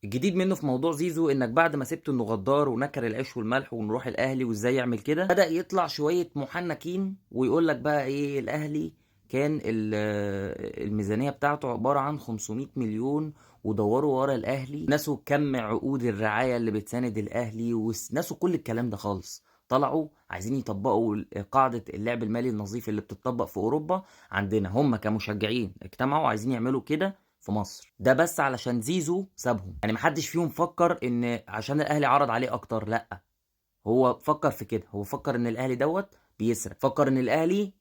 الجديد منه في موضوع زيزو انك بعد ما سبته انه غدار ونكر العيش والملح ونروح الاهلي وازاي يعمل كده، بدأ يطلع شوية محنكين ويقول لك بقى ايه، الاهلي كان الميزانية بتاعته عبارة عن 500 مليون، ودوروا ورا الاهلي، نسوا كم عقود الرعاية اللي بتساند الاهلي ونسوا كل الكلام ده خالص. طلعوا عايزين يطبقوا قاعدة اللعب المالي النظيف اللي بتطبق في اوروبا عندنا، هم كمشجعين اجتمعوا عايزين يعملوا كده في مصر. ده بس علشان زيزو سابهم، يعني محدش فيهم فكر ان عشان الاهلي عرض عليه اكتر، لا هو فكر في كده، هو فكر ان الاهلي دوت بيسرق، فكر ان الاهلي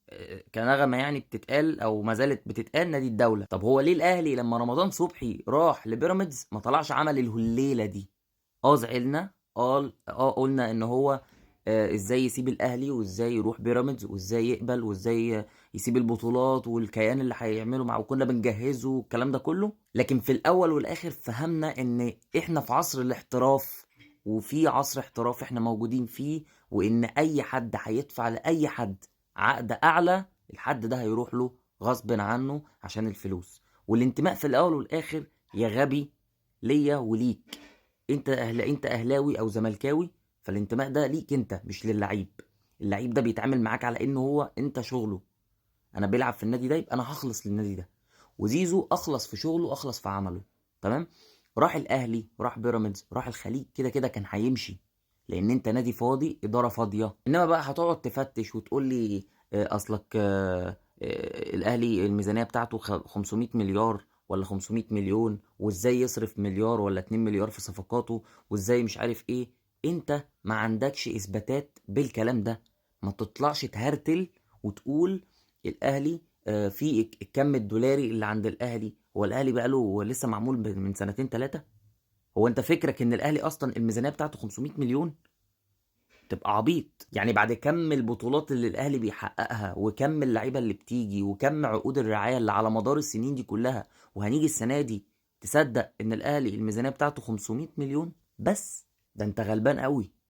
كنغمه يعني بتتقال او ما زالت بتتقال نادي الدولة. طب هو ليه الاهلي لما رمضان صبحي راح لبيراميدز ما طلعش عمل الهليله دي؟ زعلنا، قلنا ان هو ازاي يسيب الاهلي وازاي يروح بيراميدز وازاي يقبل وازاي يسيب البطولات والكيان اللي هيعمله معه وكنا بنجهزه والكلام ده كله. لكن في الاول والاخر فهمنا ان احنا في عصر الاحتراف، وفي عصر احتراف احنا موجودين فيه، وان اي حد هيدفع لاي حد عقد اعلى الحد ده هيروح له غصب عنه عشان الفلوس. والانتماء في الاول والاخر يا غبي ليا وليك، انت اهلاوي او زملكاوي، فالانتماء ده ليك انت مش للعيب. اللعيب ده بيتعامل معاك على انه هو انت شغله، انا بيلعب في النادي ده يبقى انا هخلص للنادي ده. وزيزو اخلص في شغله، اخلص في عمله، تمام. راح الاهلي، راح بيراميدز، راح الخليج، كده كده كان هيمشي، لان انت نادي فاضي، ادارة فاضية. انما بقى هتقعد تفتش وتقول لي اصلك الاهلي الميزانية بتاعته 500 مليار ولا 500 مليون، وازاي يصرف مليار ولا 2 مليار في صفقاته، وازاي مش عارف ايه. انت ما عندكش اثباتات بالكلام ده، ما تطلعش تهرتل وتقول الاهلي في الكم الدولاري اللي عند الاهلي. هو الاهلي بقى له لسه معمول من سنتين 3؟ هو انت فكرك ان الاهلي اصلا الميزانية بتاعته 500 مليون؟ تبقى عبيط. يعني بعد كم البطولات اللي الاهلي بيحققها وكم اللعيبة اللي بتيجي وكم عقود الرعاية اللي على مدار السنين دي كلها، وهنيجي السنة دي تصدق ان الاهلي الميزانية بتاعته 500 مليون بس؟ ده انت غلبان قوي.